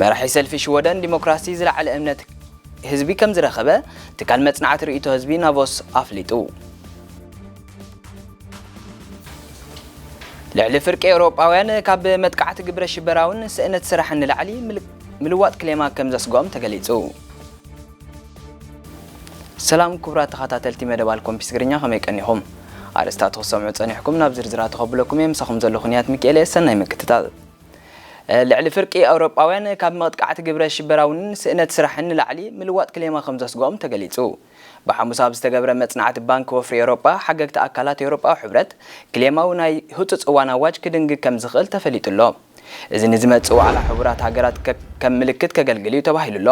መራሒ ሰልፊ ሽወደን ዲሞክራሲ ዝለዓለ እምነት ህዝቢ ከም ዝረኸበ ትካል መጽናዕቲ ርእይቶ ህዝቢ ናቮስ ኣፍሊጡ። ልዕሊ ፍርቂ ኤውሮጳውያን ካብ መጥቃዕቲ ግብረ ሽበራውን ስእነት ስራሕን ንላዕሊ ምል-፣ ምልዋጥ ክሌማ ከም ዘስግኦም ተገሊጹ። ሰላም ክቡራት ተኸታተልቲ መደብ ኣልኮምፒስ ትግርኛ፣ ከመይ ቀኒኹም? ኣርእስታት ክሰምዑ ጸኒሕኩም፣ ናብ ዝርዝራት ተኸብለኩም እየ። ምሳኹም ዘለኹ ንያት ሚካኤል እየ። ሰናይ ምክትታል። ልዕሊ ፍርቂ ኣውሮጳውያን ካብ መጥቃዕቲ ግብረ ሽበራውን ስእነት ስራሕን ንላዕሊ ምልዋጥ ክሌማ ከም ዘስግኦም ተገሊጹ። ብሓሙስ ኣብ ዝተገብረ መጽናዕቲ ባንክ ወፍሪ ኤውሮጳ፣ ሓገግቲ ኣካላት ኤውሮጳዊ ሕብረት ክሌማዊ ናይ ህጹጽ እዋን ኣዋጅ ክድንግግ ከም ዝኽእል ተፈሊጡ ኣሎ። እዚ ንዝመጽእ ዋዕላ ሕቡራት ሃገራት ከ-፣ ከም ምልክት ከገልግል እዩ ተባሂሉ ኣሎ።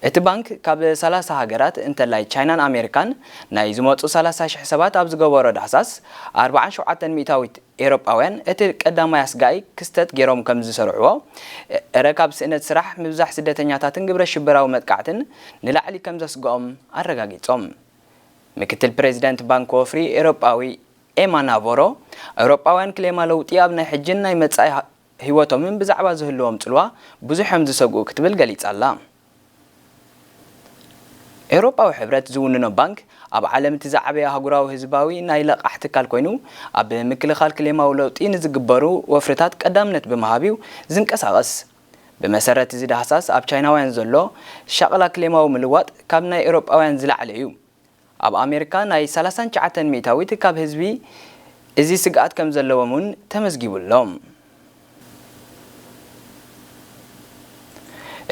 እቲ ባንክ ካብ ሰላሳ ሃገራት እንተላይ ቻይናን ኣሜሪካን ናይ ዝመጹ ሰላሳ ሽሕ ሰባት ኣብ ዝገበሮ ዳህሳስ ኣርብዓን ሸውዓተን ሚእታዊት ኤውሮጳውያን እቲ ቀዳማይ ኣስጋኢ ክስተት ገይሮም ከም ዝሰርሕዎ፣ እረ ካብ ስእነት ስራሕ፣ ምብዛሕ ስደተኛታትን ግብረ ሽበራዊ መጥቃዕትን ንላዕሊ ከም ዘስግኦም ኣረጋጊጾም። ምክትል ፕሬዚደንት ባንክ ወፍሪ ኤውሮጳዊ ኤማ ናቮሮ፣ ኤውሮጳውያን ክሌማ ለውጢ ኣብ ናይ ሕጅን ናይ መጻኢ ህ-፣ ህይወቶምን ብዛዕባ ዝህልዎም ጽልዋ ብዙሕ እዮም ዝሰግኡ ክትብል ገሊጻ ኣላ። ኤውሮጳዊ ሕብረት ዝውንኖ ባንክ ኣብ ዓለም እቲ ዝዓበየ ኣህጉራዊ ህዝባዊ ናይ ለቓሕ ትካል ኮይኑ፣ ኣብ ምክልኻል ክሌማዊ ለውጢ ንዝግበሩ ወፍርታት ቀዳምነት ብምሃብ እዩ ዝንቀሳቐስ። ብመሰረት እዚ ዳህሳስ፣ ኣብ ቻይናውያን ዘሎ ሻቕላ ክሌማዊ ምልዋጥ ካብ ናይ ኤውሮጳውያን ዝለዓለ እዩ። ኣብ ኣሜሪካ ናይ ሰላሳን ትሽዓተን ሚእታዊት ካብ ህዝቢ እዚ ስግኣት ከም ዘለዎም እውን ተመዝጊቡ ኣሎ።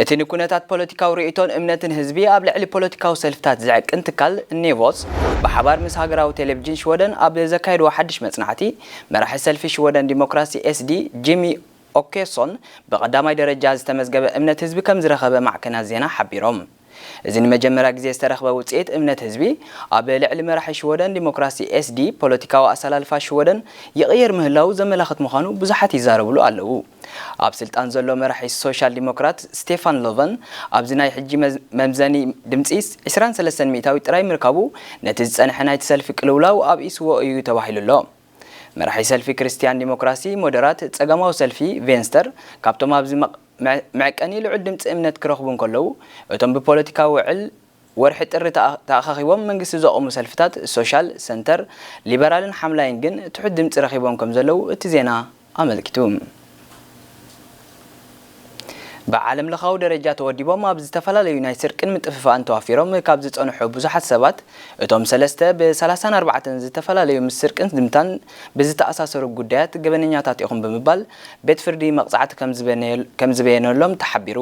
እቲ ንኩነታት ፖለቲካዊ ርእይቶን እምነትን ህዝቢ ኣብ ልዕሊ ፖለቲካዊ ሰልፍታት ዝዕቅን ትካል ኔቮስ ብሓባር ምስ ሃገራዊ ቴሌቪዥን ሽወደን ኣብ ዘካየድዎ ሓድሽ መጽናዕቲ፣ መራሒ ሰልፊ ሽወደን ዲሞክራሲ ኤስዲ ጂሚ ኦኬሶን ብቐዳማይ ደረጃ ዝተመዝገበ እምነት ህዝቢ ከም ዝረኸበ ማዕከናት ዜና ሓቢሮም። እዚ ንመጀመርያ ግዜ ዝተረኽበ ውጽኢት እምነት ህዝቢ ኣብ ልዕሊ መራሒ ሽወደን ዲሞክራሲ ኤስዲ ፖለቲካዊ ኣሰላልፋ ሽወደን ይቕየር ምህላው ዘመላኽት ምዃኑ ብዙሓት ይዛረብሉ ኣለዉ። ኣብ ስልጣን ዘሎ መራሒ ሶሻል ዲሞክራት ስቴፋን ሎቨን ኣብዚ ናይ ሕጂ መዝ-፣ መምዘኒ ድምጺ ዕስራን ሰለስተን ሚእታዊት ጥራይ ምርካቡ ነቲ ዝጸንሐ ናይቲ ሰልፊ ቅልውላው ኣብኢስዎ እዩ ተባሂሉ ኣሎ። መራሒ ሰልፊ ክርስትያን ዲሞክራሲ ሞደራት ጸጋማዊ ሰልፊ ቬንስተር ካብቶም ኣብዚ መቕ-፣ መዕ-፣ መዕቀኒ ልዑል ድምጺ እምነት ክረኽቡ እንከለዉ፣ እቶም ብፖለቲካዊ ውዕል ወርሒ ጥሪ ተኣ-፣ ተኣኻኺቦም መንግስቲ ዘቑሙ ሰልፍታት ሶሻል፣ ሰንተር፣ ሊበራልን ሓምላይን ግን ትሑት ድምጺ ረኺቦም ከም ዘለዉ እቲ ዜና ኣመልኪቱ። ብዓለም ለኻዊ ደረጃ ተወዲቦም ኣብ ዝተፈላለዩ ናይ ስርቅን ምጥፍፋእን ተዋፊሮም ካብ ዝጸንሑ ብዙሓት ሰባት፣ እቶም ሰለስተ ብ ሰላሳን ኣርባዕተን ዝተፈላለዩ ምስ ስርቅን ዝምታን ብዝተኣሳሰሩ ጉዳያት ገበነኛታት ኢኹም ብምባል ቤት ፍርዲ መቕጻዕቲ ከም ዝበነ-፣ ከም ዝበየነሎም ተሓቢሩ።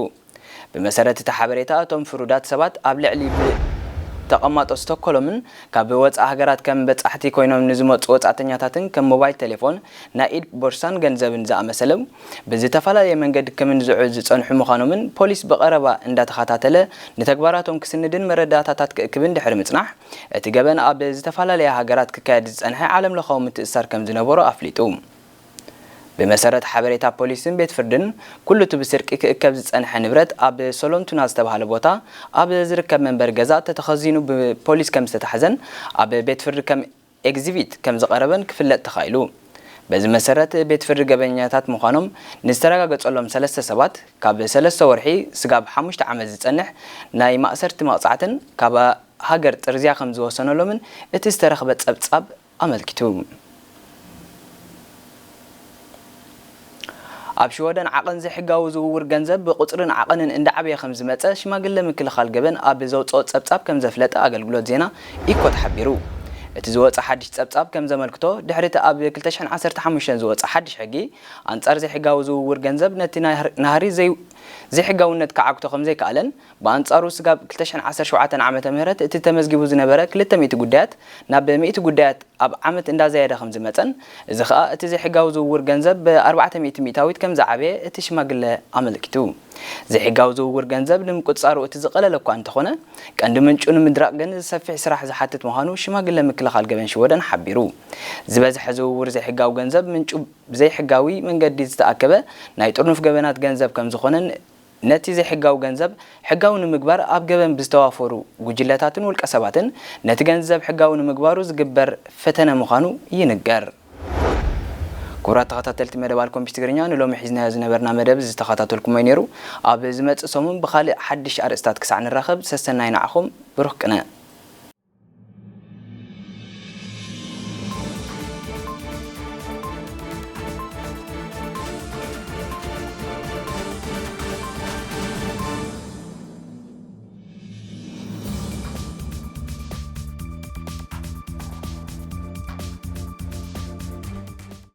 ብመሰረት እቲ ሓበሬታ፣ እቶም ፍሩዳት ሰባት ኣብ ልዕሊ ብ-፣ ተቐማጦ ስቶክሆልምን ካብ ወጻኢ ሃገራት ከም በጻሕቲ ኮይኖም ንዝመጹ ወጻእተኛታትን ከም ሞባይል ቴሌፎን፣ ናይ ኢድ ቦርሳን ገንዘብን ዝኣመሰሉ ብዝተፈላለየ መንገዲ ክምንዝዑ ዝጸንሑ ምዃኖምን ፖሊስ ብቐረባ እንዳተኸታተለ ንተግባራቶም ክስንድን መረዳእታታት ክእክብን ድሕሪ ምጽናሕ፣ እቲ ገበን ኣብ ዝተፈላለያ ሃገራት ክካየድ ዝጸንሐ ዓለምለኻዊ ምትእስሳር ከም ዝነበሮ ኣፍሊጡ። ብመሰረት ሓበሬታ ፖሊስን ቤት ፍርድን፣ ኩሉ እቲ ብስርቂ ክእከብ ዝጸንሐ ንብረት ኣብ ሶሎንቱና ዝተባህለ ቦታ ኣብ ዝርከብ መንበሪ ገዛ ተተኸዚኑ ብፖሊስ ከም ዝተታሕዘን ኣብ ቤት ፍርዲ ከም ኤግዚቢት ከም ዝቐረበን ክፍለጥ ተኻኢሉ። በዚ መሰረት፣ ቤት ፍርዲ ገበኛታት ምዃኖም ንዝተረጋገጸሎም ሰለስተ ሰባት ካብ ሰለስተ ወርሒ ስጋብ ሓሙሽተ ዓመት ዝጸንሕ ናይ ማእሰርቲ መቕጻዕትን ካብ ሃገር ጥርዝያ ከም ዝወሰነሎምን እቲ ዝተረኽበ ጸብጻብ ኣመልኪቱ። ኣብ ሽወደን ዓቐን ዘይሕጋዊ ዝውውር ገንዘብ ብቁጽርን ዓቐንን እንዳዓበየ ከም ዝመጸ ሽማግለ ምክልኻል ገበን ኣብ ዘውጽኦ ጸብጻብ ከም ዘፍለጠ ኣገልግሎት ዜና ኢኮ ተሓቢሩ። እቲ ዝወጸ ሓድሽ ጸብጻብ ከም ዘመልክቶ፣ ድሕሪ እቲ ኣብ ክልተ ሽሕን ዓሰርተ ሓሙሽተን ዝወጸ ሓድሽ ሕጊ ኣንጻር ዘይሕጋዊ ዝውውር ገንዘብ፣ ነቲ ናህር-፣ ናህሪ ዘይ-፣ ዘይሕጋውነት ክዓግቶ ከም ዘይከኣለን፣ ብኣንጻሩ ስጋብ ክልተ ሽሕን ዓሰርተ ሸውዓተን ዓመተ ምህረት እቲ ተመዝጊቡ ዝነበረ ክልተ ሚእቲ ጉዳያት ናብ ሚእቲ ጉዳያት ኣብ ዓመት እንዳዘየደ ከም ዝመጸን፣ እዚ ኸኣ እቲ ዘይሕጋዊ ዝውውር ገንዘብ ብኣርባዕተ ሚእቲ ሚእታዊት ከም ዝዓበየ እቲ ሽማግለ ኣመልኪቱ። ዘይሕጋዊ ዝውውር ገንዘብ ንምቁጽጻሩ እቲ ዝቐለለ እኳ እንተኾነ፣ ቀንዲ ምንጩ ንምድራቕ ግን ሰፊሕ ስራሕ ዝሓትት ምዃኑ ሽማግለ ምክልኻል ገበን ሽወደን ሓቢሩ። ዝበዝሐ ዝውውር ዘይሕጋዊ ገንዘብ ምንጩ ብዘይሕጋዊ መንገዲ ዝተኣከበ ናይ ጥርኑፍ ገበናት ገንዘብ ከም ዝኾነን፣ ነቲ ዘይሕጋዊ ገንዘብ ሕጋዊ ንምግባር ኣብ ገበን ብዝተዋፈሩ ጉጅለታትን ውልቀ ሰባትን ነቲ ገንዘብ ሕጋዊ ንምግባሩ ዝግበር ፈተነ ምዃኑ ይንገር። ክቡራት ተኸታተልቲ መደብ ኣልኮምፒስ ትግርኛ፣ ንሎሚ ሒዝናዮ ዝነበርና መደብ ዝተኸታተልኩሞ እዩ ነይሩ። ኣብ ዝመጽእ ሰሙን ብኻልእ ሓድሽ ኣርእስታት ክሳዕ ንራኸብ፣ ሰሰናይ ንዓኹም፣ ብሩኽ ቅነ።